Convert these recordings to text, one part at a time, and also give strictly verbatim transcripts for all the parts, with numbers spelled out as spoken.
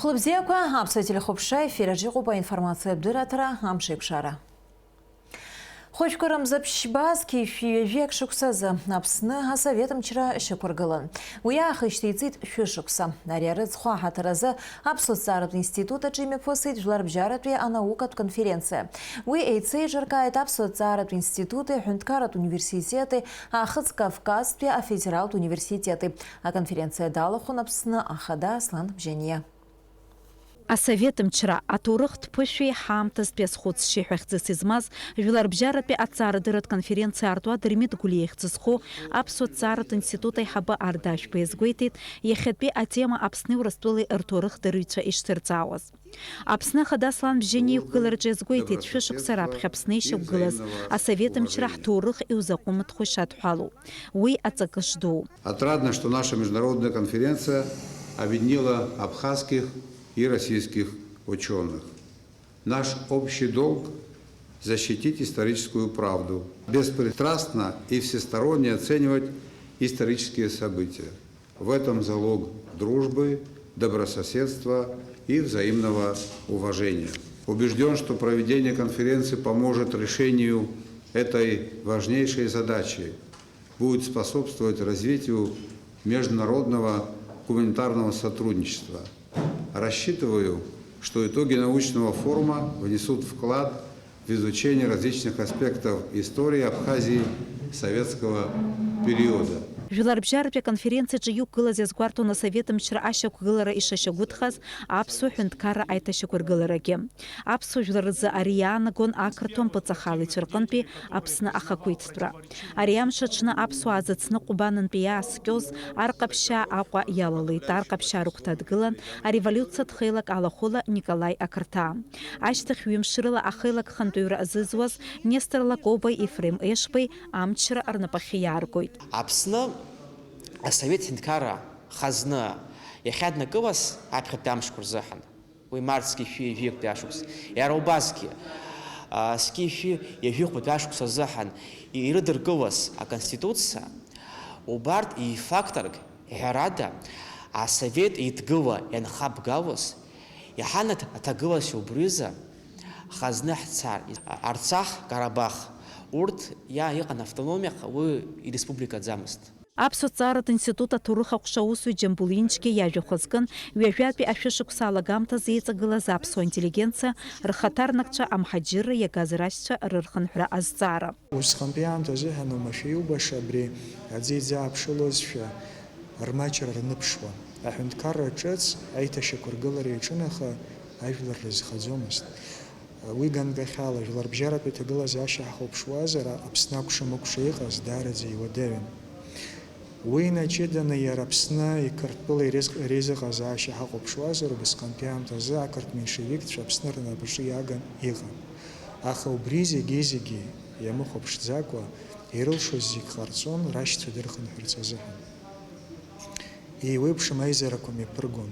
Хәлыбзиақәа, Аԥсуа телехәаԥшра ефир аҿы иҟоуп аинформациатә дырраҭара Амшеиқәшара. Хәажәкыра мза ԥшьба зқьи жәшәи ҩажәи акы шықәсазы Аԥсны асовет мчра шьақәыргылан. Уи аахижьҭеи иҵит шәышықәса. Ари арыцхә аҳаҭыр азы Аԥсуа ҭҵааратә институт аҿы имҩаԥысит Жәларбжьаратәи анаукатә конференциа. Уи еицеиҿыркааит Аԥсуа ҭҵааратә институти аҳәынҭқарратә университети Аахыҵ Кавказтәи афедералтә университети. Аконференциа далахәын Аԥсны ахада Аслан Бжьаниа. Асовет мчра, аҭоурыхтә ԥышәеи ҳаамҭазтәи азхәыцшьеи ҳәа хьӡыс измаз Жәларбжьаратәи аҭҵаарадырратә конференциа аартуа Дырмит Гәлиа ихьӡ зху Аԥсуа ҭҵааратә институт аиҳабы Арда Ашәба иазгәеиҭеит, иахьатәи атема Аԥсни Урыстәылеи рҭоурыхдырҩцәа ишҭырҵаауаз. Аԥсны Ахада Аслан Бжьаниа иқәгылараҿы иазгәеиҭеит, шәышықәса раԥхьа Аԥсны ишьақәгылаз асовет мчра ҳҭоурых иузаҟәымҭхо ишадҳәалоу. Уи аҵакы шдуу. Отрадно, что наша международная конференция объединила абхазских и российских учёных. Наш общий долг — защитить историческую правду, беспристрастно и всесторонне оценивать исторические события. В этом залог дружбы, добрососедства и взаимного уважения. Убеждён, что проведение конференции поможет решению этой важнейшей задачи, будет способствовать развитию международного гуманитарного сотрудничества. Рассчитываю, что итоги научного форума внесут вклад в изучение различных аспектов истории Абхазии советского периода. Жәларбжьаратәи аконференциаҿы иқәгылаз иазгәарҭон асовет мчра ашьақәгылара ишашьагәыҭхаз аԥсуа ҳәынҭқарра аиҭашьақәыргыларагьы. Аԥсуа жәлар рзы ари иаанагон ақырҭуа мпыҵахалаҩцәа рҟынтәи Аԥсны ахақәиҭтәра. Ари амш аҽны аԥсуаа зыцны Ҟәбанынтәи иааскьоз Ар Ҟаԥшьаа Аҟәа иалалеит. Ар Ҟаԥшьаа рыгәҭа дгылан ареволиуциатә хеилак алахәыла Николаи Ақырҭаа. Ашьҭахь ҩымш рыла ахеилак хантәаҩра азызуаз Нестор Лакобеи Ефрем Ешбеи амчра рнапахьы иааргоит. Аԥсны асовет ҳәынҭқарра хазна иахьаднакылаз аԥхьатәи амшқәа рзыҳәан. Уи март зқьи жәшәи ҩажәи актәи ашықәс. Иара убасгьы, а, зқьи жәшәи ҩажәи хәба ашықәс азыҳәан ирыдыркылаз аконституциа, убарҭ еифакторк, ҳәарада, асовет еидгыла ианхабгалоз, иҳанаҭ аҭагылазшәа убризы хазны ҳцар, Арцах, Карабах, урҭ иа-, иҟан автономиак, уи иреспубликаӡамызт. Аԥсуа ҭҵааратә институт аҭоурых аҟәша аусзуҩ Џьамбул Инџьгьа иажәахә азкын, ҩажәатәи ашәышықәса алагамҭазы еиҵагылаз аԥсуа интеллигенциа, рхаҭарнакцәа, амҳаџьырра иагаз рашьцәа рырхынҳәра азҵаара. Усҟантәи аамҭазыҳәан оумашәа иубаша абри аӡы иӡааԥшылозшәа рмаҷра рныԥшуан. Аҳәынҭқарра ҿыц аиҭашьақәыргылара иаҿын, аха ажәлар рызхаӡомызт. Уи ганкахьала, жәларбжьаратәи аҭагылазаашьа ҳахәаԥшуазар, Аԥсны акәша-мыкәша иҟаз даараӡа иуадаҩын. Уи инаҷыданы иара Аԥсны иқырҭтәыла ирызҟ-, реизыҟазаашьа ҳахәаԥшуазар, убасҟантәи аамҭазы ақырҭ меншевикцәа Аԥсны рнапаҿы иаган иҟан. Аха убри зегьы-зегьы иамыхәаԥшӡакәа, ирылшоз зегь ҟарҵон, рашьцәа дырхынҳәырц азыҳәан. Еиуеиԥшым аизарақәа мҩаԥыргон.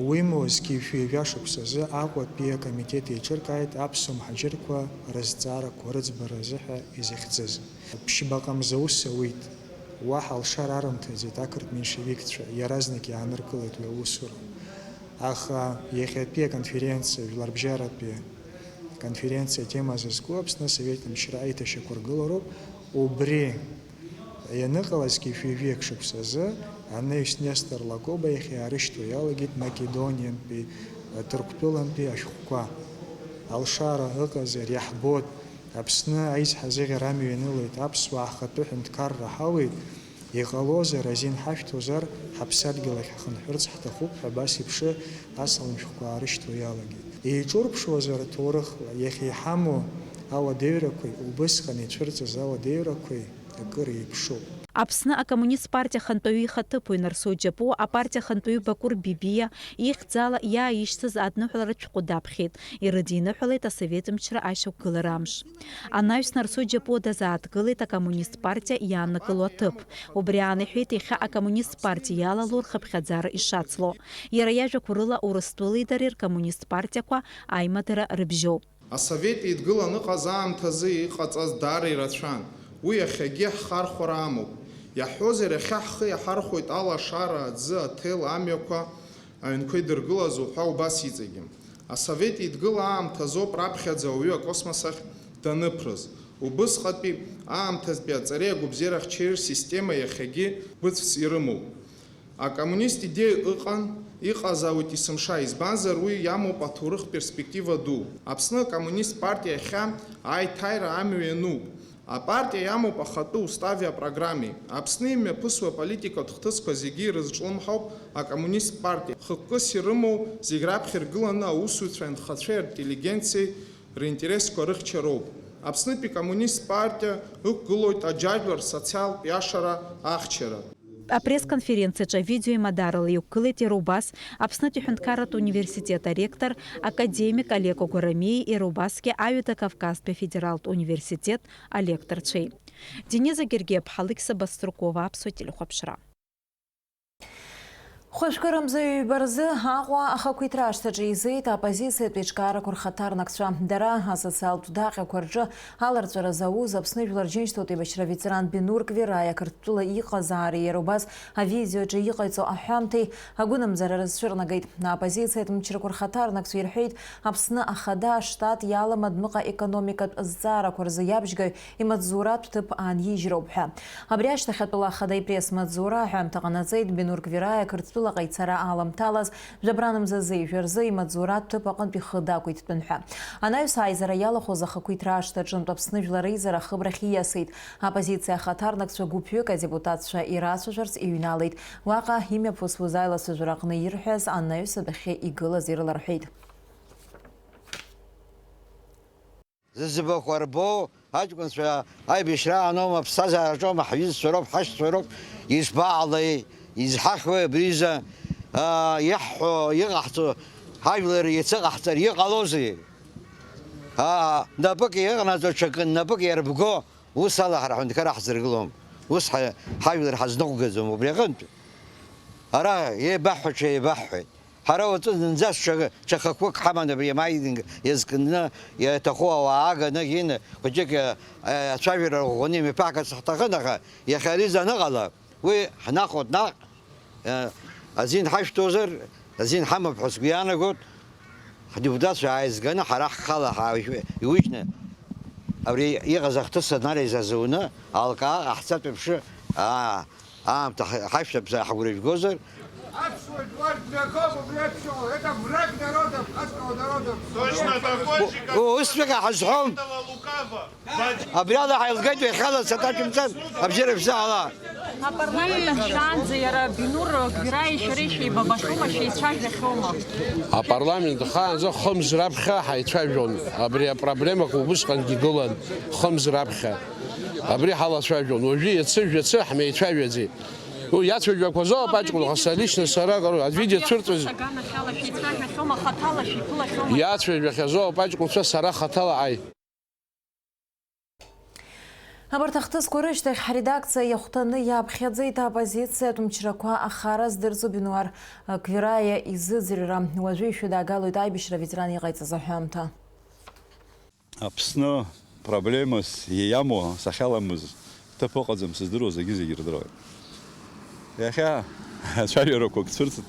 Уимоу, зқьи жәшәи ҩажәа шықәсазы Аҟәатәи акомитет еиҿыркааит аԥсуа мҳаџьырқәа рызҵаарақәа рыӡбара азыҳәа изыхьӡыз. Ԥшьбаҟа мза аус ауит. Уаҳа алшара арымҭаӡеит ақырҭ меншевикцәа, иаразнак иааныркылеит уи аусура. Аха иахьатәи аконференциа, жәларбжьаратәи аконференциа атема зызку Аԥсны асовет мчра аиҭашьақәыргылароуп. Убри ианыҟалазгьы, шәи-, жәаҩык шықәсазы анаҩс Нестор Лакоба иахь иаарышьҭуа иалагеит Македониантәи, Ҭырқәтәылантәи ашәҟәқәа. Алшара ыҟазар, иаҳбоит, Аԥсны аизҳазыӷьара амҩа ианылеит, аԥсуаа ҳхатәы ҳәынҭқарра ҳауеит, иҟалозар, азин ҳашәҭозар, ҳаԥсадгьыл ахь ҳхынҳәырц ҳҭахуп ҳәа абас еиԥш асалам шәҟәқәа аарышьҭуа иалагеит. Еиҿурԥшуазар аҭоурыхла, иахьа иҳамоу ауадаҩрақәеи, убысҟан ицәырҵыз ауадаҩрақәеи, акыр еиԥшуп. Аԥсны акоммунист партиа ахантәаҩы ихаҭыԥуаҩ Нарсоу Џьапуа, апартиа ахантәаҩы Бакәыр Бибиа, ихьӡала иааишьҭыз адныҳәаларатә шәҟәы даԥхьеит, ирыдиныҳәалеит асовет мчра ашьақәгылара амш. Анаҩс Нарсоу Џьапуа дазааҭгылеит акоммунист партиа иааннакыло аҭыԥ. Убри аан иҳәеит иахьа акоммунист партиа иалало рхыԥхьаӡара ишацло. Иара иажәақәа рыла, Урыстәылеи дареи ркоммунист партиақәа аимадара рыбжьоуп. Асовет Еидгыла аныҟаз аамҭазы иҟаҵаз даара ирацәан. Уи иахьагьы ҳхархәара амоуп. Иаҳҳәозар, иахьа ҳхы иаҳархәоит алашара, аӡы, аҭел, амҩақәа, Аҩнқәа идыргылаз уҳәа убас иҵегьы. Асовет Еидгыла аамҭазоуп раԥхьаӡа ауаҩы акосмос ахь даныԥрыз. Убысҟатәи аамҭазтәи аҵареи агәабзиара ахьчаҩы рсистема иахьагьы гәыцәс ирымоуп. Акоммунист идеиа ыҟан, иҟазаауеит есымша, избанзар уи иамоуп аҭоурых перспектива ду. Аԥсны акоммунист партиа иахьа аиҭаира амҩа иануп. Апартиа иамоуп ахатәы устави апрограммеи. Аԥсны имҩаԥысуа аполитикатә хҭысқәа зегьы ирызҿлымҳауп акоммунист партиа. Хықәкыс ирымоу зегь раԥхьа иргыланы аусуцәеи анхацәеи артеллигенциеи ринтересқәа рыхьчароуп. Аԥснытәи коммунист партиа ықәгылоит аџьажәлар рсоциалтә иашара ахьчара. Апресс-конференциаҿы авидео имадарала иқәгылеит иара убас Аԥснытәи аҳәынҭқарратә университет аректор академик Олег Агәарамиеи иара убасгьы Аҩада Кавказтәи афедералтә университет алекторцәеи. Дениза Гергиаԥҳа, Алықьса Баструкова, Аԥсуа телехәаԥшра. Хәажәкырамза ҩба рзы Аҟәа ахақәиҭра ашҭаҿы еизеит аоппозициатә еиҿкаарақәа рхаҭарнакцәа. Дара асоциалтә даҟьақәа рҿы аларҵәара зауз Аԥсны Жәлар Џьынџьтәылатә еибашьра аветеран Бенур Квираи ақырҭтәыла иҟазаареи иара убас авидеоаҿы иҟаиҵо аҳәамҭеи агәынамӡара рызцәырнагеит. Аоппозициатә мчрақәа рхаҭарнакцәа ирҳәеит, Аԥсны ахада аштат иалам адәныҟа економикатә зҵаарақәа рзы иабжьгаҩ имаҵзуратә ҭыԥ аанижьроуп ҳәа. Абри ашьҭахь атәыла ахада ипресс-маҵзура аҳәамҭа ҟанаҵеит Бенур Квираи ақырҭтәылаҟа ицара аламҭалаз жәабранамза зеижә рзы имаҵзуратә ҭыԥ аҟынтә ихы дақәиҭтәын ҳәа. Анаҩс аизара иалахәыз ахақәиҭра ашҭа аҿынтә Аԥсны жәлар реизара ахыбрахь ииасит. Аоппозициа ахаҭарнакцәа гәыԥҩык адепутатцәа ирацәажәарц иҩналеит. Уаҟа имҩаԥысуаз аилацәажәара аҟны ирҳәаз анаҩс адәахьы игылаз ирыларҳәеит. Зыӡбахә арбоу аҷкәынцәа аибашьра аноума, аԥсҭазаараҿоума, ҳҩызцәа роуп, ҳашьцәа роуп, ишԥаҟалеи, изҳахьуеи абри изы, аа, иаҳҳәо, иҟаҳҵо, ҳажәлар иацы ҟаҳҵар иҟалозеи? Аа, напык иҟанаҵо ҽакы, напык иарбго, ус ала ҳара ҳәынҭқар ҳзыргылом, ус ҳа-, ҳажәлар ҳазныҟәгаӡом убри аҟынтә. Ара еибаҳҳәаҽа еибаҳҳәеит. Ҳара уаҵәы зынӡаск ҽа-, ҽа хықәкык ҳаман абри амаидинг иазкны иаҭаху ауаа аганы, ин, хәыҷык, э, ацәажәара ӷәӷәаны имҩаԥаҳгарц ҳҭахын, аха иахьа ари заныҟала, уи ҳнахәоит наҟ, э, азин ҳашәҭозар, азин ҳамоуп ҳәа сгәы иаанагоит, ҳдепутатцәа ааизганы ҳара ҳхала ҳаажә-, иужьны, абри иҟаз ахҭыс анареизазуны, алкаа ҟаҳҵатә еиԥш, аа, Аамҭа ҳа-, ҳашәҭап, ҳагәра жәгозар. Аԥсуа жәлар днагоуп убри аԥшьоу, это враг народа, абхазского народа. Точно такой же, как... О, усҵәҟьа ҳазҳәом. Этого лукава. Абри ала ҳаилгеит, иахьала саҭаҭымҵан, абзиара шәзаала. Апарламент аҿы шаанӡа иара Бинур Гвираи шәареи шәеибабахьоума, шәеицәажәахьоума? Апарламент ахаанӡа хымз раԥхьа ҳаицәажәон. Абри апроблемақәа убысҟангьы гылан, хымз раԥхьа. Абри ҳалацәажәон. Уажәы иацы, жәацы ҳмеицәажәаӡеит. Уи иацәажәақәазоуп аҷкәын, аха са лично сара акыр, авидео цәырҵыз. Аганахьала шәеицәажәахьоума, хаҭала шәиԥылахьоума? Иацәажәахьазоуп аҷкәынцәа, сара хаҭала ааи. Абарҭ ахҭысқәа рышьҭахь ҳредакциа иахәҭаны иаԥхьаӡеит аоппозициатә мчрақәа ахара здырҵо Бинуар Квираиа изыӡырҩра. Уажәы ишәыдаагалоит аибашьра аветеран иҟаиҵаз аҳәамҭа. Аԥсны проблемас иамоу сахьаламыз ҭыԥ ыҟаӡам сыздыруа, зегьы-зегьы ирдыруеит. Иахьа ацәажәарақәак цәырҵт,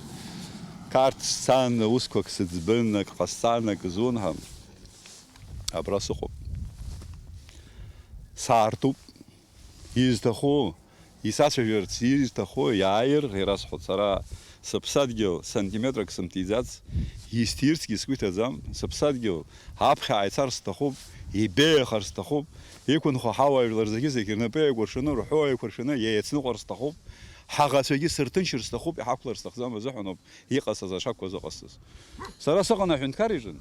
Қарҭ сцан, усқәак сыӡбын, ак ҟасҵан, ак зун ҳәа. Абра сыҟоуп. Саартуп. Изҭаху, исацәажәарц изҭаху иааир, ирасҳәоит, сара сыԥсадгьыл сантиметрак сымҭиӡац, исҭирцгьы сгәы иҭаӡам, сыԥсадгьыл аԥхьа ааицар сҭахуп, ибеиахар сҭахуп, иқәынхо ҳауаажәлар зегьы-зегьы рнапы еикәыршаны, рҳәоу еикәыршаны иеицныҟәар сҭахуп, ҳаӷацәагьы сырҭынчыр сҭахуп, иҳақәлар сҭахӡам азыҳәаноуп иҟасҵаз ашақәқәа зыҟасҵаз. Сара сыҟан аҳәынҭқар иҿы,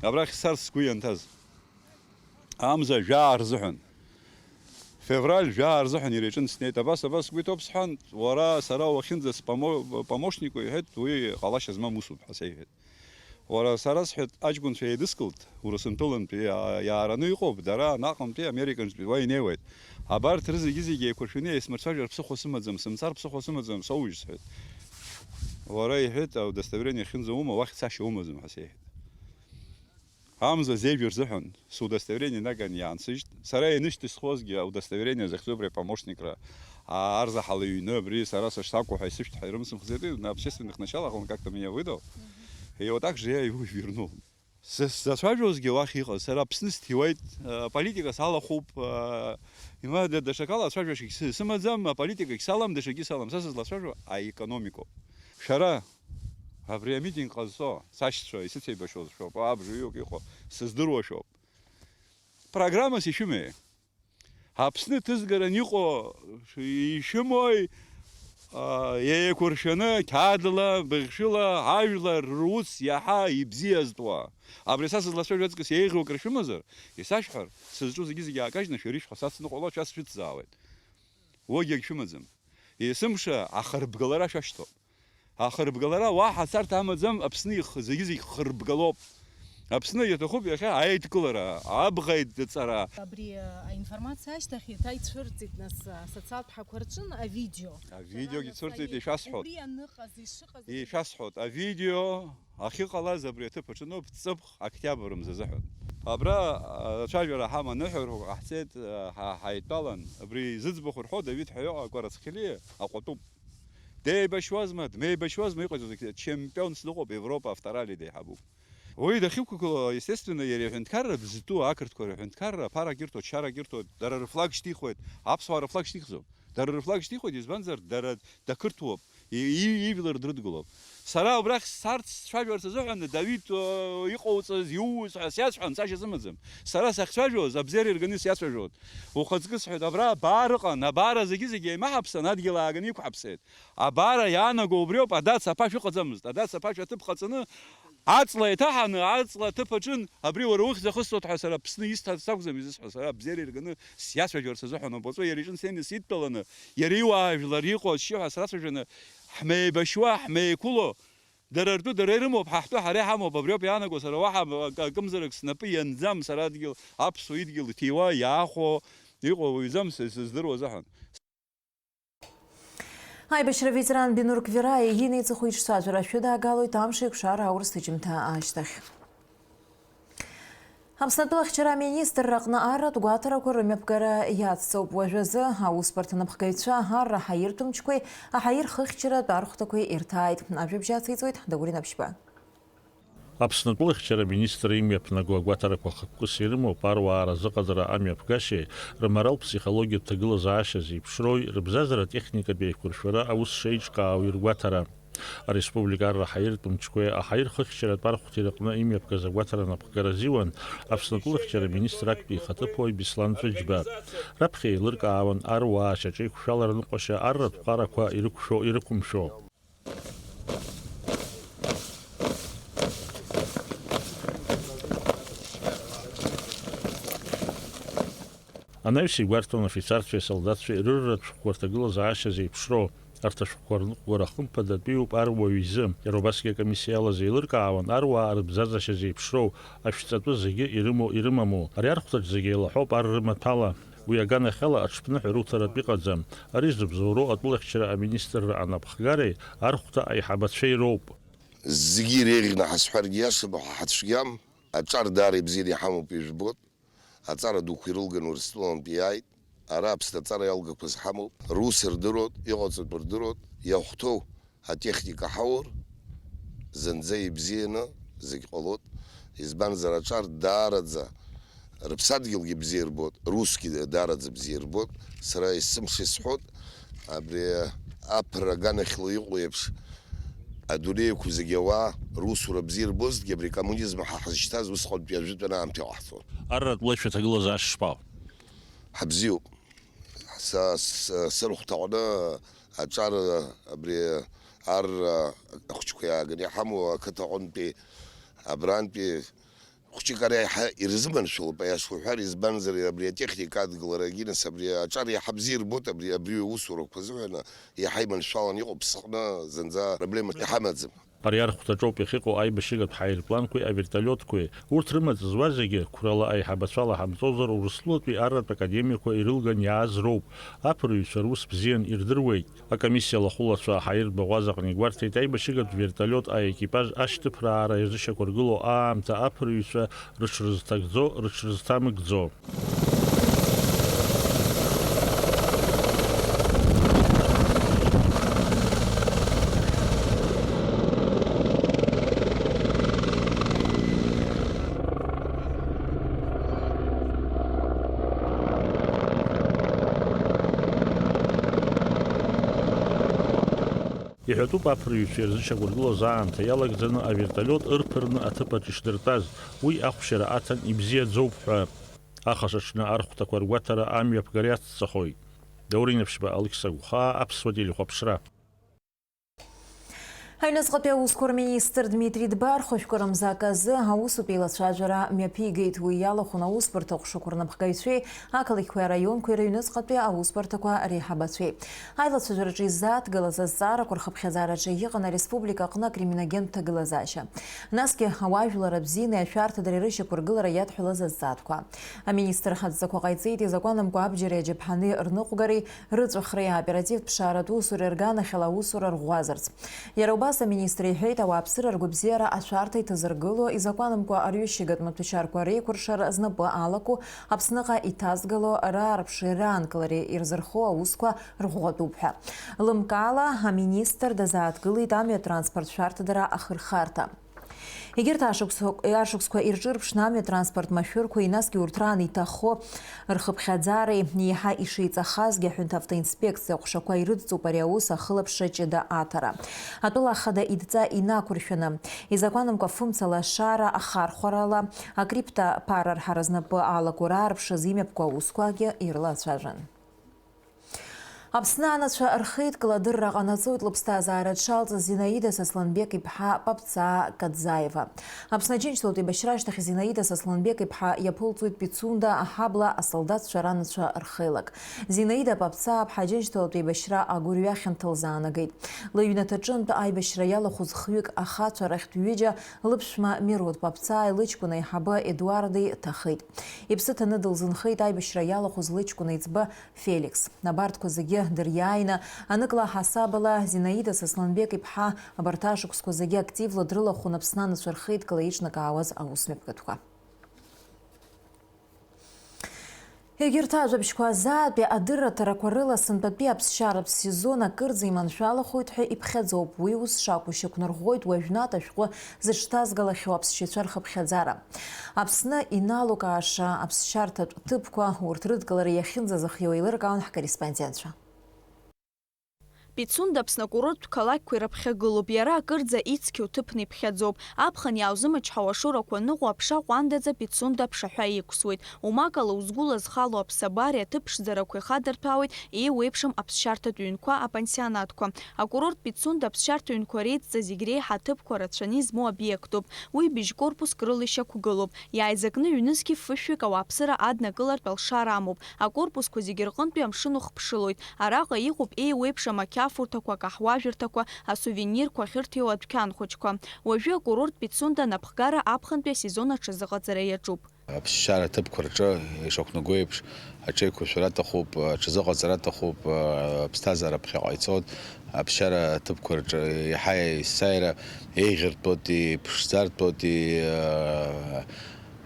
абрахь сцарц сгәы ианҭаз. Амза жәаа рзыҳәан. Февраль жәаа рзыҳәан иара иҿы снеит. Абас, абас сгәы иҭоуп сҳәан, уара, сара уахьынӡа спомо-, помощник, иҳәеит, уи ҟалашьа змам усуп ҳәа сеиҳәеит. Уара, сара сҳәеит, аҷкәынцәа еидыскылт, Урысынтәылантәи иа-, иаараны иҟоуп, дара анаҟынтәи Американтәи уа инеиуеит. Абарҭ рызегьы-зегьы еиқәыршәаны еисмырцәажәар ԥсыхәа сымаӡам, сымцар ԥсыхәа сымаӡам, соужь сҳәеит. Уара, иҳәеит, удостоверение ахьынӡа ума, уахь цашьа умаӡам ҳәа сеиҳәеит. Амза зежәа рзыҳәан судостоверение наган иаансыжьт. Сара ианышьҭысхуазгьы аудостоверение захьӡу абри апомощникра, а, арзаҳал иҩны абри сара сышсакәу ҳәа исышәҭ ҳәа ирымсымхӡеит, на общественных началах он как-то меня выдал. И вот так же я его и вернул. Сзацәажәозгьы уахь иҟаз, сара Аԥсны сҭиуеит, а, политика салахәуп, а, има, да-, даҽакала ацәажәашьагь сы-, сымаӡам, аполитикагь салам, даҽакгьы салам, са сызлацәажәо аекономикоуп. Шәара абри амитинг ҟазҵо, сашьцәа исыцеибашьоз шәоуп, абжаҩык иҟоу сыздыруа шәоуп. Программас ишәымеи? Аԥсны ҭызгаран иҟоу ишәымои? А, еиқәыршәаны, қьаадла, быӷьшәыла, ажәлар рус иаҳа ибзиазтәуа. Абри са сызлацәажәо аҵкыс еиӷьу акыр шәымазар, исашәҳәар, сызҿу зегьы-зегьы аакажьны шәара ишәҳәо сацныҟәало, шәа сшәыцзаауеит. Уигьы агьшәымаӡам. Есымша ахырбгалара шәашьҭоуп. Ахырбгалара уаҳа царҭа амаӡам, Аԥсны ихы, зегьы-зегь хырбгалоуп. Аԥсны иаҭахуп иахьа аидкылара, абӷа идҵара. Абри аинформациа ашьҭахь еиҭа ицәырҵит нас асоциалтә ҳақәа рҿын авидео. Авидеогьы цәырҵит, ишәасҳәоит. Убри аныҟаз, ишыҟаз. Ишәасҳәоит, авидео ахьыҟалаз абри аҭыԥ аҿы ноуп, ҵыԥх октиабр мза азыҳәан. Абра, а, ацәажәара ҳаман, аныҳәарақәа ҟаҳҵеит, а, ҳа-, ҳаидтәалан. Абри зыӡбахә рҳәо, Давид ҳәа иҟоу акәарац Хьылиа аҟәатәуп. Деибашьуазма, дмеибашьуазма, иҟаиҵоз, чемпионс дыҟоуп, Европа авторалиа деиҳабуп. Уи дахьықәгылоу, естественно, иара иҳәынҭқарра бзытәу ақырҭқәа рҳәынҭқарра аԥарак ирҭоит, чарак ирҭоит, дара рыфлаг шьҭихуеит, аԥсуаа рыфлаг шьҭихӡом. Дара рыфлаг шьҭихуеит, избанзар, дара дақырҭуоуп, и-, и-, ижәлар дрыдгылоуп. Сара убрахь сцарц, сцәажәарц азыҳәан, Давид, э, иҟауҵаз, иууз ҳәа сиацәҳәан, цашьа сымаӡам. Сара сахьцәажәоз, абзиара ирганы сиацәажәоит. Ухаҵкы сҳәоит, абра абар ыҟан, абар зегьы-зегьы еимаҳаԥсан, адгьыл ааганы иқәҳаԥсеит. Абар иаанаго убриоуп, адац аԥашә ыҟаӡамызт. Адац аԥашә аҭыԥ ҟаҵаны, аҵла иҭаҳаны, аҵла аҭыԥ аҿын, абри уара ухьӡ ахысҵоит ҳәа сара Аԥсны исҭаз сакәӡам изысҳәо, сара абзиара ирганы сиацәажәарц азыҳәан ауп. Уаҵәы иара иҿынтә снеины сидтәаланы, иара иуаажәлар иҟоу аччиҳәа срацәажәаны, ҳмеибашьуа, ҳмеиқәыло, дара ртәы дара ирымоуп, ҳа ҳтәы ҳара иҳамоуп, абриоуп иаанаго, сара уаҳа акы, акымзарак снапы ианӡам, сара адгьыл, аԥсуа идгьыл иҭиуа, иаахәо иҟоу уаҩӡам, са исыздыруа азыҳәан. Аибашьра аветеран Бинур Квираи иинеиҵыху иҿцәажәара шәыдаагалоит амш еиқәшара аурыс ҭыжьымҭа ашьҭахь. Аԥсны атәылахьчара аминистрра аҟны арратә гәаҭарақәа рымҩаԥгара иацҵоуп. Уажәазы аусбарҭа напхгаҩцәа арра ҳаиртә мчқәеи аҳаирхыхьчаратә архәҭақәеи ирҭааит. Ажәабжь ациҵоит Даур Инаԥшьба. Аԥсны атәылахьчара аминистр имҩаԥнаго агәаҭарақәа хықәкыс ирымоуп аруаа разыҟаҵара амҩаԥгашьеи рморалтә ԥсихологиатә ҭагылазаашьа зеиԥшроуи рыбзазара атехникатә еиқәыршәара аус шеиҿкаау иргәаҭара. Ареспублика арра ҳаиртә мчқәеи аҳаирхыхьчаратә архәҭеи рыҟны имҩаԥгаз агәаҭара анапхгара азиуан Аԥсны атәылахьчара аминистр актәи ихаҭыԥуаҩ Беслан Ҵәыџьба. Раԥхьа еилыркаауан аруаа ашьаҿеиқәшәалара ныҟәашьа арратә ԥҟарақәа ирықәшәо-ирықәымшәо. Анаҩс игәарҭон афицарцәеи асолдаҭцәеи рырратә шәҟәқәа рҭагылазаашьа зеиԥшроу. Арҭ ашәҟәқәа рныҟәгара хымԥадатәиуп аруаҩ изы. Иара убасгьы акомиссиа иалаз еилыркаауан аруаа рыбзазашьа зеиԥшроу, ашәҵатәы зегьы ирымоу-ирымаму. Ари архәҭаҿ зегьы еилаҳәоуп ар рымаҭәала. Уи аганахьала аҽԥныҳәа руҭаратә иҟаӡам. Ари зыбзоуроу атәылахьчара аминистрра анапхгареи архәҭа аиҳабацәеи роуп. Зегьы иреиӷьны ҳазҳәаргьы иашам, аха ҳацәгьам, аҿар даара ибзианы иҳамоуп, ижәбоит. Аҵара дуқәа ирылганы Урыстәылантәи иааит. Ара Аԥсны аҵара иалгақәаз ҳамоуп. Рус рдыруеит, иҟаҵатәу рдыруеит, иахәҭоу атехника ҳаур, зынӡа ибзианы зегь ҟалоит. Избанзар, аҿар даараӡа рыԥсадгьылгьы бзиа ирбоит, русгьы даараӡа бзиа ирбоит. Сара есымша исҳәоит, абри аԥырра аганахьала иҟоу еиԥш, адунеиқәа зегьы ауаа русура бзиа ирбозҭгьы, абри акоммунизм ҳа ҳазшьҭаз усҟантәи ажәытәан аамҭа иҟаҳҵон. Арратә лашәа ҭагылазаашьа шԥаҟоу? Ҳабзиоуп. Са с-, сырхәҭаҟны аҿар абри ар ахәыҷқәа иааганы иҳамоу ақыҭа аҟынтәи абрантәи хәыҷык ара иаҳа ирзыманшәалоуп, аиаша уҳәар, избанзар, абри атехника адгыларагьы, нас, абри аҿар иаҳа бзиа ирбоит, абри, абри аусурақәа азыҳәан иаҳа иманшәалан иҟоуп, сыҟны зынӡа проблема иҳамаӡам. Ари архәҭаҿоуп иахьыҟоу аибашьыгатә ҳаирпланқәеи авертолиотқәеи. Урҭ рымаҵ зуа зегьы, қәрала аиҳабацәала ҳамҵозар, Урыстәылатәи арратә академиақәа ирылган иааз роуп. Аԥырҩцәа рус бзиан ирдыруеит. Акомиссиа лахәылацәа ҳаирбаӷәаз аҟны игәарҭеит, аибашьыгатә вертолиот аекипаж ашьҭыԥраара ирзышьақәыргылоу аамҭа аԥырҩцәа рыҽрызҭагӡо, рыҽрызҭамыгӡо. Иҳәатәуп аԥырҩцәа ирзышьақәыргылоз аамҭа иалагӡаны авертолиот ырԥырны аҭыԥаҿ ишдыртәаз, уи ахәшьара аҭан ибзиаӡоуп ҳәа. Ахаша аҽны архәҭақәа ргәаҭара амҩаԥгара иацҵахоит. Даур Инаԥшьба, Алықьса Гәхаа, Аԥсуа телехәаԥшра. Аҩныҵҟатәи аусқәа рминистр Дмитри Дбар хәажәкырамза аказы аусутә еилацәажәара мҩаԥигеит. Уи иалахәын аусбарҭа аҟәшақәа рнапхгаҩцәеи ақалақьқәеи араионқәеи рыҩныҵҟатәи аусбарҭақәа реиҳабацәеи. Аилацәажәараҿы изааҭгылаз азҵаарақәа рхыԥхьаӡараҿы иҟан ареспублика аҟны акриминогентә ҭагылазаашьа. Насгьы ауаажәлар абзиеи ашәарҭадареи рышьақәыргылара иадҳәалаз азҵаатәқәа. Аминистр адҵақәа ҟаиҵеит изакәанамкәа абџьари аџьаԥҳани рныҟәгареи рыҵәахреи аоперативтә ԥшааратә усуреи рганахьала аусура рӷәӷәазарц. Иара убас аминистр иҳәеит, ауааԥсыра ргәабзиара ашәарҭа иҭазыргыло, изакәанамкәа арҩышьыгатә маҭәашьарқәа реикәыршара знапы алаку, Аԥсныҟа иҭазгало раарԥшреи раанкылареи ирзырхо аусқәа рӷәӷәатәуп ҳәа. Лымкаала, аминистр дазааҭгылеит амҩа транспорт шәарҭадара ахырхарҭа. Егьырҭ ашықәсқәа, ашықәсқәа ирҿырԥшны амҩа транспорт машәырқәеи, насгьы урҭ раан иҭахо рхыԥхьаӡареи еиҳа ишеиҵахазгьы, аҳәынҭавтоинспекциа аҟәшақәа ирыдҵоуп ари аус ахылаԥшра ҷыда аҭара. Атәыла ахада идҵа инақәыршәаны, изакәанымкәа фымца лашара ахархәарала, акриптоԥара рҳара знапы алаку раарԥшыз имҩаԥку аусқәагьы ирылацәажәан. Аԥсны анацәа рхеидкыла адырра ҟанаҵоит лыԥсҭазаара дшалҵыз Зинаида Сосланбек-иԥҳа Папцаа Кадзаева. Аԥсны Аџьынџьтәылатә еибашьра ашьҭахь Зинаида Сосланбек-иԥҳа иаԥылҵоит Пицунда аҳабла асолдаҭцәа ранацәа рхеилак. Зинаида Папцаа-ԥҳа Аџьынџьтәылатә еибашьра агәырҩа хьанҭа лзаанагеит. Лыҩнаҭаҿынтә аибашьра иалахәыз хҩык ахацәа рахьтә ҩыџьа, лыԥшәма Мирут Папцааи лыҷкәын аиҳабы Едуарди ҭахеит. Иԥсы ҭаны дылзынхеит аибашьра иалахәыз лыҷкәын еиҵбы Феликс. Абарҭқәа зегьы дыриааины, аныкла ҳасабала, Зинаида Сосланбек-иԥҳа абарҭ ашықәсқәа зегьы активла дрылахәын Аԥсны анацәа рхеидкыла еиҿнакаауаз аусмҩаԥгатәқәа. Егьырҭ ажәабжьқәа азаатәи адырраҭарақәа рыла сынтәатәи аԥсшьаратә сезон акырӡа иманшәалахоит ҳәа иԥхьаӡоуп. Уи ус шакәу шьақәнарӷәӷәоит уажәнатә ашәҟәы зыҽҭазгалахьоу аԥсшьацәа рхыԥхьаӡара. Аԥсны иналукааша аԥсшьарҭатә ҭыԥқәа, урҭ рыдкылара иахьынӡазыхиоу еилыркаауан ҳкорреспондентцәа. Пицунда Аԥсны акурорттә қалақьқәа ирыԥхьагылоуп, иара акырӡа ицқьоу ҭыԥны иԥхьаӡоуп. Аԥхын иааузымчҳауа ашурақәа ныҟәо аԥша ҟәандаӡа Пицунда аԥшаҳәа иқәсуеит. Умакала узгәылазхало аԥсабареи аҭыԥ ԥшӡарақәеи хадырҭәаауеит еиуеиԥшым аԥсшьарҭатә ҩынқәа, апансионатқәа. Акурорт Пицунда аԥсшьарҭа ҩынқәа реидҵа зегь реиҳа аҭыԥқәа рацәаны измоу обиектуп. Уи быжь корпуск рыла ишьақәгылоуп. Иааизакны ҩнызқьи фышәҩык ауааԥсыра аднакылартә алшара амоуп. Акорпусқәа зегьы рҟынтәи амшын ухԥшылоит. Араҟа иҟоуп еиуеиԥшым ақьафурҭақәа, акаҳуажәырҭақәа, асувенирқәа ахьырҭиуа адәқьан хәыҷқәа. Уажәы акурорт Пицунда анапхгара аԥхынтәи асезон аҽазыҟаҵара иаҿуп. Аԥсшьара аҭыԥқәа рҿы ишақәнаго еиԥш, аҽеиқәыршәара аҭахуп, аҽазыҟаҵара аҭахуп, аԥсҭазаара ԥхьаҟа ицоит. Аԥсшьара аҭыԥқәа рҿы еиҳа есааира еиӷьыртәоти, ԥшӡартәоти,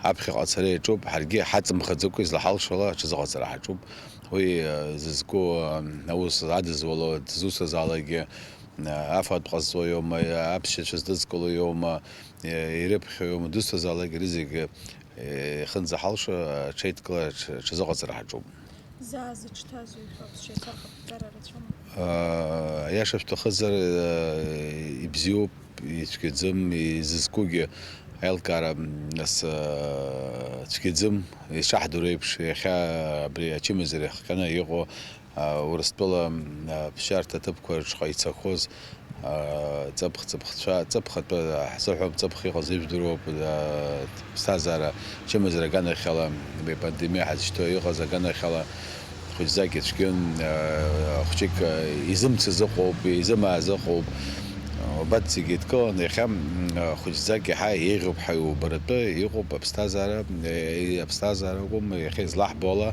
аԥхьаҟа ацара иаҿуп, ҳаргьы ҳаҵамхаӡакәа излаҳалшо ала аҽазыҟаҵара ҳаҿуп. Уи, э, зызку, э, аус адызуало, дызусҭазаалакгьы, э, афатә ҟазҵо иоума, аԥсшьацәа здыдскыло иоума, э, ирыԥхьо иоума, дызусҭазаалакгьы ари зегьы, э, ихынӡаҳалшо аҽеидкыла аҽ-, аҽазыҟаҵара ҳаҿуп. Заа зыҽҭазу ишәо аԥсшьацәа рхыԥхьаӡара рацәоума? Э, аиаша шәҭахызар, э, ибзиоуп, ицәгьаӡам, изызкугьы аилкаара, нас, э, цәгьаӡам, ишаҳдыруа еиԥш, иахьа абри ачымазара иахҟьаны иҟоу, э, Урыстәыла, э, ԥсшьарҭа ҭыԥқәа рыҿҟа ицахоз, э, ҵыԥх, ҵыԥхцәа, ҵыԥх атәы ҳзыҳәом, ҵыԥх иҟаз ижәдыруоуп, э, ԥсҭазаара, чымазара аганахьала, абри апандемиа ҳазшьҭоу иҟаз аганахьала, хәыҷӡак ицәгьан, э, хәҷык, э, изымцаз ыҟоуп, изымааз ыҟоуп. Убарҭ зегьы еидкыланы иахьа, м, хәыҷӡак иаҳа еиӷьуп ҳәа иубаратәы иҟоуп аԥсҭазаара, е, аԥсҭазаара акәым, иахьа излаҳбо ала,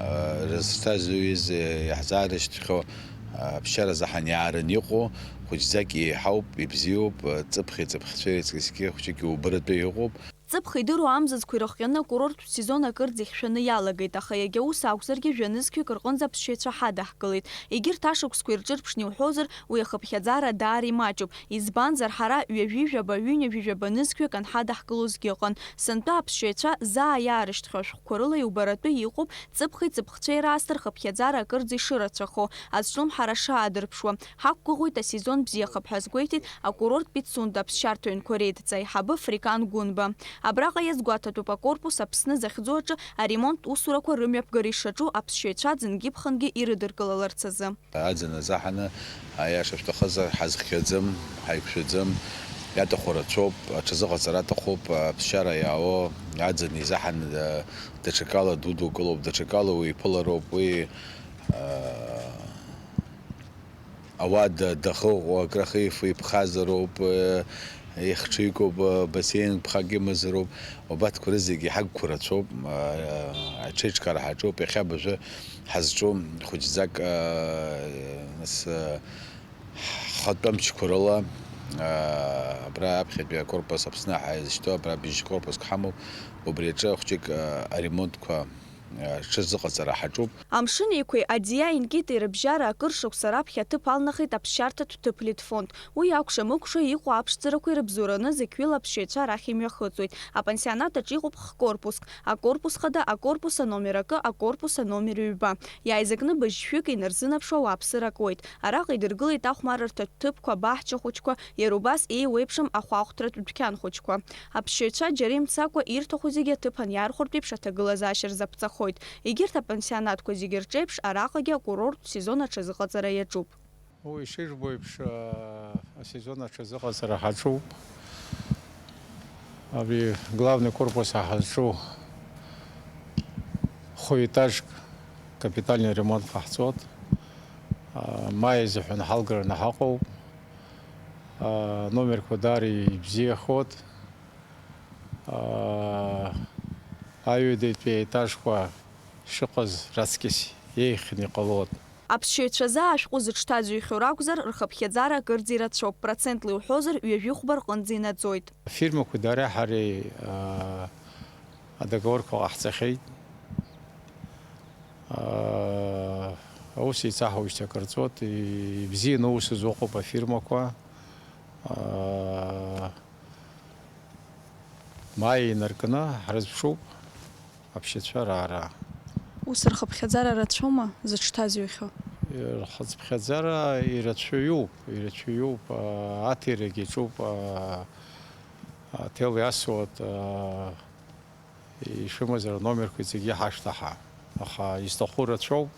а, рызҿазҩыз, е, иаҳзаарышьҭхьоу, а, аԥсшьаразы ҳаниаараны иҟоу, хәыҷӡак еиҳауп, ибзиоуп, а, ҵыԥхи ҵыԥхцәеи раҵкысгьы хәҷык иубаратәы иҟоуп. Ҵыԥх идыруа амзызқәа ирыхҟьаны акурорттә сезон акырӡа ихьшәаны иалагеит, аха иагьа ус акәзаргьы, жәа-нызқьҩык рҟынӡа аԥсшьаҩцәа ҳадаҳкылеит. Егьырҭ ашықәсқәа ирҿырԥшны иуҳәозар, уи ахыԥхьаӡара даара имаҷуп. Избанзар, ҳара ҩажәи жәаба, ҩынҩажәи жәаба нызқьҩык анҳадаҳкылозгьы ыҟан. Сынтәа аԥсшьаҩцәа заа иаарышьҭхьоу ашәҟәқәа рыла иубаратәы иҟоуп ҵыԥхи ҵыԥхцәеи раасҭа рхыԥхьаӡара акырӡа ишырацәахо, азҿлымҳара шаадырԥшуа. Ҳақәгәыӷуеит асезон бзиахап ҳәа азгәеиҭеит акурорттә Пицунда аԥсшьарҭа ҩнқәа реидҵа аиҳабы Фрикан Гәынба. Абраҟа иазгәаҭатәуп акорпус Аԥсны захьӡу аҿы аремонттә усурақәа рымҩаԥгара ишаҿу аԥсшьаҩцәа аӡынгьы-ԥхынгьы ирыдыркылаларц азы. Аӡын азаҳаны, аиаша шәҭахызар, ҳазхиаӡом, ҳаиқәшәаӡом, иаҭаху рацәоуп, аҽазыҟаҵара аҭахуп, аԥсшьара иаауа аӡын изаҳаны, даҽакала дудукылоуп, даҽакала уиԥылароуп, уи, а, ауада дахыҟоу, акрахифо иԥхазароуп, э, ихҽыгоуп, э, бассейн ԥхак имазароуп. Убарҭқәа рызегьы ҳагқәа рацәоуп, э, аҽеиҿкаара ҳаҿуп, иахьа абыржәы ҳазҿу хәыҷӡак, э, нас, э, ҳхатәы амчқәа рыла, э, абра аԥхьатәи акорпус Аԥсны ҳаизышьҭоу, абра быжь корпуск ҳамоуп, убри аҿы хәҷык, э, аремонтқәа рҽазыҟаҵара ҳаҿуп. Амшын Еиқәеи Адиа Инкити рыбжьара акыр шықәса раԥхьа аҭыԥ алнахит аԥсшьарҭатә ҭыԥ Литфонд. Уи акәша-мыкәша иҟоу аԥшӡарақәа ирыбзоураны зықьҩыла аԥсшьаҩцәа арахь имҩахыҵуеит. Апансионат аҿы иҟоуп х-корпуск, акорпус хада, акорпус аномер акы, акорпус аномер ҩба. Иааизакны быжьшәык инарзынаԥшуа ауааԥсыра акуеит. Араҟа идыргылеит ахәмарырҭатә ҭыԥқәа, абаҳча хәыҷқәа, иара убас еиуеиԥшым ахәаахәҭратә дәқьан хәыҷқәа. Аԥсшьаҩцәа џьара имцакәа ирҭаху зегьы аҭыԥан иаархәартә еиԥш аҭагылазаашьа рзаԥҵахоит. Егьырҭ апансионатқәа зегьы рҿеиԥш араҟагьы акурорттә сезон аҽазыҟаҵара иаҿуп. Уи ишыжәбо еиԥш, а, асезон аҽазыҟаҵара ҳаҿуп. Абри главный корпус ҳазҿу хәы-етажк капитальный ремонт ҟаҳҵоит. А, маи азыҳәан ҳалгараны ҳаҟоуп. А, номерқәа даара ибзиахоит. Аа, аҩадатәи аетажқәа шыҟаз раҵкыс еиӷьны иҟалоит. Аԥсшьаҩцәа заа ашәҟәы зыҽҭазҩхьоу ракәзар, рхыԥхьаӡара акырӡа ирацәоуп, процентла иуҳәозар, ҩажәихәба рҟынӡа инаӡоит. Афирмақәа дареи ҳареи, аа, адоговорқәа ҟаҳҵахьеит. Аа, аус еицаҳауеижьҭеи акыр ҵуеит, ибзианы аус зуа ыҟоуп афирмақәа. Аа, Маи инаркны ҳрызԥшуп аԥсшьацәа раара. Ус рхыԥхьаӡара рацәоума зыҽҭазҩхьоу? Рхыԥхьаӡара ирацәаҩуп, ирацәаҩуп, аа, аҭирагь иаҿуп, аа, аҭел иасуеит, аа, ишәымазар аномерқәа зегьы ҳашәҭаҳа. Аха изҭаху рацәоуп,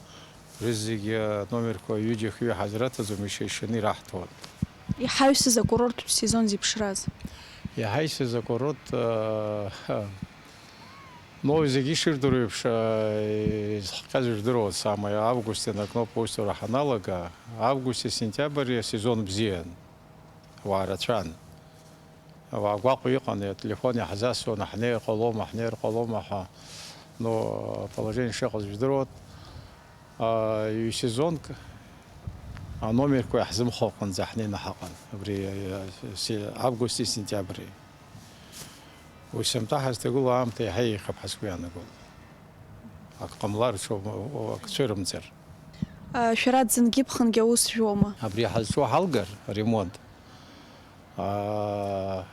рызегьы аномерқәа ҩыџьа-хҩы ҳазраҭаӡом, иша-ишаны ираҳҭоит. Иҳаҩсыз акурорттә сезон зеиԥшраз? Иҳаҩсыз акурорт, аа, ну, зегьы ишырдыруа еиԥш, аа, изхҟьаз жәдыруан, самое август инаркноуп аусура ҳаналага. Августи сентиабри асезон бзиан, ауаа рацәан. Ауаа гәаҟ иҟан, ателефон иаҳзасуан, ҳнеир ҟалома, ҳнеир ҟалома ҳәа, ну, аположение шыҟаз жәдыруан. А, ҩ-сезонк аномерқәа иаҳзымхо аҟынӡа ҳнеины ҳаҟан, абри, а, се-, августи сентиабри. Уи сынтәа ҳазҭагылоу аамҭа иаҳа еиӷьуп ҳәа сгәы иаанагон. Ак ҟамлар, ҽо-, ак цәырымҵыр. А, шәара аӡынгьы-ԥхынгьы аус жәуама? Абри ҳазҿу ҳалгар, аремонт, аа,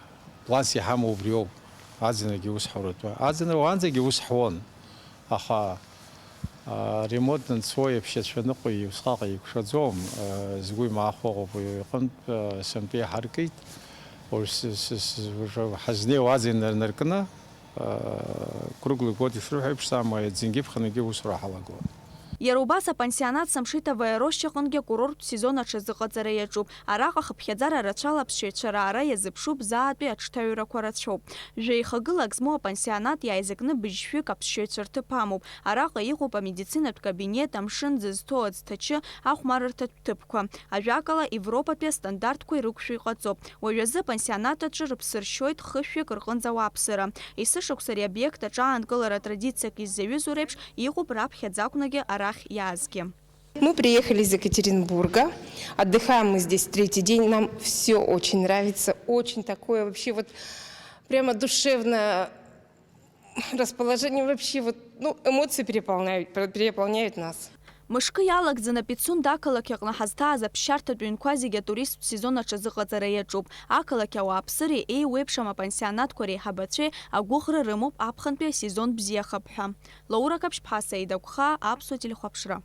планс иҳамоу убриоуп, аӡынрагьы ус ҳауратәы. Аӡынра уаанӡагьы ус ҳуан, аха, аа, аремонт данцо иаԥшьацәа ныҟәи усҟак еиқәшәаӡом, аа, згәы имаахо ыҟоуп уи иҟынтә, аа, сынтәа иҳаркит. Уажә с-, с-, с-, уажәы ҳазнеиуа аӡын наркны, аа, круглый год ишрыҳәо еиԥш, самое аӡынгьы-ԥхынгьы усура ҳалагон. Иара убас апансионат Самшитовое рощаҟынгьы акурорттә сезон аҽазыҟаҵара иаҿуп. Араҟа хыԥхьаӡара рацәала аԥсшьаҩцәа раара иазыԥшуп, заатәи аҽҭаҩрақәа рацәоуп. Жәеихагылак змоу апансионат иааизакны быжьшәҩык аԥсшьаҩцәа рҭыԥ амоуп. Араҟа иҟоуп амедицинатә кабинет, амшын зызҭоу аӡҭачы, ахәмарырҭатә ҭыԥқәа. Ажәакала, Европатәи астандартқәа ирықәшәо иҟаҵоуп. Уажәазы апансионат аҿы рыԥсы ршьоит хышәҩык рҟынӡа ауааԥсыра. Есышықәса ари обиект аҿы аанкылара традициак иззаҩызоу реиԥш иҟоуп раԥхьаӡа акәнагьы арахь иаазгьы. Мы приехали из Екатеринбурга. Отдыхаем мы здесь третий день. Нам все очень нравится. Очень такое вообще вот прямо душевное расположение. Вообще вот, ну, эмоции переполняют, переполняют нас. Мышкы иалагӡаны Пицунда ақалақь аҟны ҳазҭааз аԥсшьарҭатә ҩнқәа зегьы атуристтә сезон аҽазыҟаҵара иаҿуп. Ақалақь ауааԥсыреи еиуеиԥшым апансионатқәа реиҳабацәеи агәыӷра рымоуп аԥхынтәи асезон бзиахап ҳәа. Лаура Каԥшьԥҳа, Саида Гәхаа, Аԥсуа телехәаԥшра.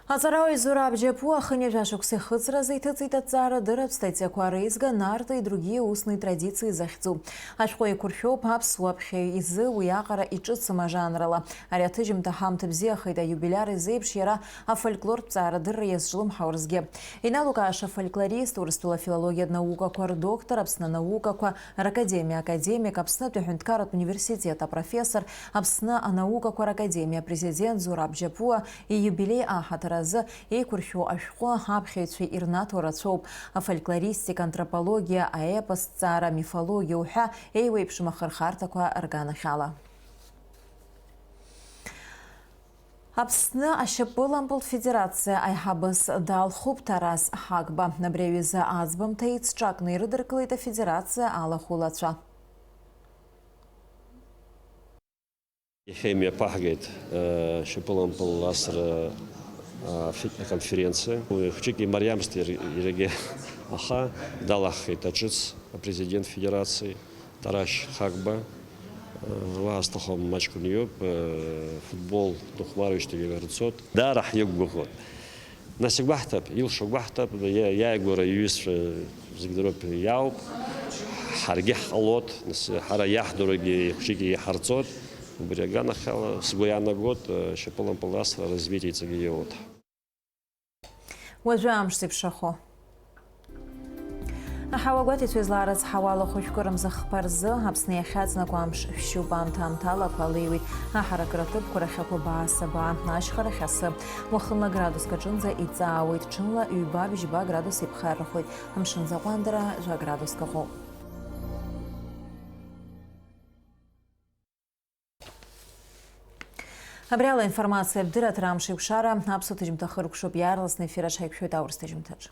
Аҵарауаҩ Зураб Џьапуа ахынҩажәа шықәса ихыҵразы иҭыҵит аҭҵаарадырратә статиақәа реизга «Нарты и другие устные традиции» захьӡу. Ашәҟәы еиқәыршәоуп аԥсуа ԥхьаҩ изы уи аҟара иҿыцым ажанрала. Ари аҭыжьымҭа ҳамҭа бзиахеит аиубилиар изеиԥш иара афольклортә ҵаарадырра иазҿлымҳау рзгьы. Иналукааша афольклорист, Урыстәыла афилологиатә наукақәа рдоктор, Аԥсны анаукақәа ракадемиа академик, Аԥснытәи аҳәынҭқарратә университет апрофессор, Аԥсны анаукақәа ракадемиа апрезидент Зураб Џьапуа ииубилеи аҳаҭыр азы еиқәыршәу ашәҟәы аԥхьаҩцәа ирнаҭо рацәоуп. Афольклористика, антропологиа, аепос, ҭҵаара, амифологиа уҳәа еиуеиԥшым ахырхарҭақәа рганахьала. Аԥсны ашьапылампылтә федерациа аиҳабыс далхуп Тарас Ҳагба. Абри аҩыза аӡбамҭа еицҿакны ирыдыркылеит афедерациа алахәылацәа. Иахьа имҩаԥаҳгеит, э, шьапылампыл асра, э, фи-, аконференциа. Уи хәҷык имариамызт иар-, иаргьы, аха далаххеит аҿыц апрезидент федерациа Тарас Ҳагба. Э, уаҳа сҭахым, маҷк униоуп, э, футбол дыхәмаруеижьҭеи иара дцоит. Даара ҳиқәгәыӷуан. Нас игәаҳҭап, илшо гәаҳҭап, иа-, иааигәара иҩызцәа зегь дроуп иаауп, ҳаргьы ҳҟалоит, нас ҳара иаҳдыруагьы ихәҷык иҳарҵоит, убри аганахьала сгәы иаанагоит, шьапылампыл асра развитие иҵегьы иоуеит. Уажәы амш зеиԥшрахо. Аҳауа гәаҭеицәа излаарыцҳауа алахәышәқәа рымза хԥа рзы Аԥсны иахьаҵнакуа амш шәшьуп, аамҭа-аамҭалақәа алеиуеит. Аҳаракыра ҭыԥқәа рахь ақәа баа-сабаа, ашьхара хьасы. Уахынла градуск аҿынӡа иҵаауеит, ҽынла ҩба-бжьба градус иԥхаррахоит, амшын аӡы аҟәандара жәа градуск аҟоуп. Абри ала аинформациатә дырраҭара «Амш еиқәшара» аԥсуа ҭыжьымҭа хыркәшоуп, иаарласны ефир аҿы ҳаиқәшәоит аурыс ҭыжьымҭаҿы.